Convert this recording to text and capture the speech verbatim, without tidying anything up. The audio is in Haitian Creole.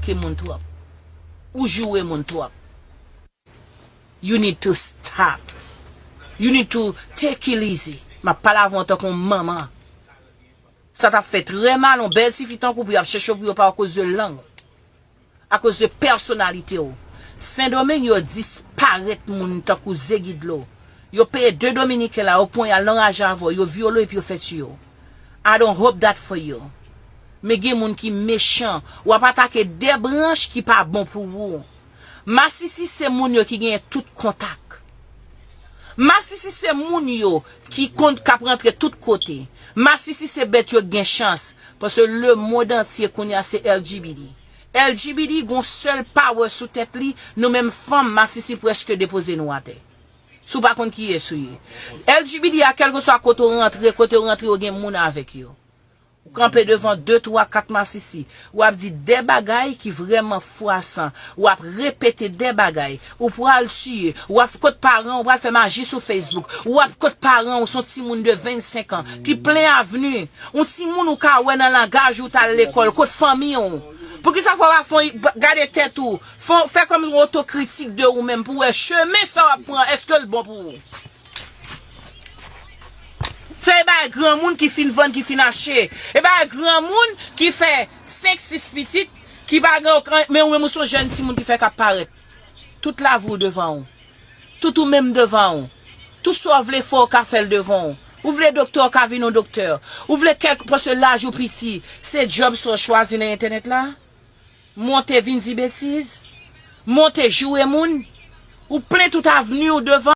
atake moun twòp. Ou joure moun twòp. You need to stop. You need to take it easy. M ap pale avè w antanke yon manman. Sa t ap fè trè mal yon bèl tifi tankou w pou y ap chèche w pou yo pa w akoz de lang ou, akoz de pèsonalite w. Sendomeng, yo disparèt moun tankou zegidlo. Yo peye de Dominiken la, yo pran y al nan raje avè w, yo vyole w epi yo fè tiye w. I don't hope that for you. Men gen moun ki mechan. W ap atake de branch ki pa bon pou ou. Masisi se moun yo ki genyen tout kontak. Masisi se moun yo ki konn k ap rantre tout kote. Masisi se bèt yo k gen chans. Paske lemonn antye kounye a se L G B T. L G B T gon sèl power sou tèt li, nou menm fanm, masisi prèske depoze nou atè. Si w pa konn kiyès ou ye. L G B T a, kèlkeswa kote w rantre, kote w rantre, yo gen moun avèk yo. Ou kanpe devan de, twa, kat masisi. W ap di de bagay ki vrèman fwasan. W ap repete de bagay. Ou pral tiye. W ap kot paran w, ou pral fè maji sou Facebook. W ap kot paran w, se yon timoun de vennsenk an, ki plen avni. Yon timoun ou ka wè nan langaj ou t al lekòl, kot fanmi w. Poukisa fò w ap fè yon, gade tèt ou, fè, fè kòm yon otokritik de ou menm pou w wè chemen sa w ap pran, èske l bon pou ou? Se e bagay granmoun ki fin vann, ki fin achte. E bagay granmoun ki fè senk, sis pitit, ki pa gen okenn, men ou menm ou se yon jèn timoun ki fèk ap parèt. Tout lavi w devan w. Tout ou menm devan w. Tout sa w vle fè, w ka fè l devan w. Ou vle doktè, w ka vin yon doktè. Ou vle kèk, paske laj ou piti, se djòb sa w chwazi nan entènèt la. Monte vin di betiz. Monte joure moun. Ou plen tout avni w devan.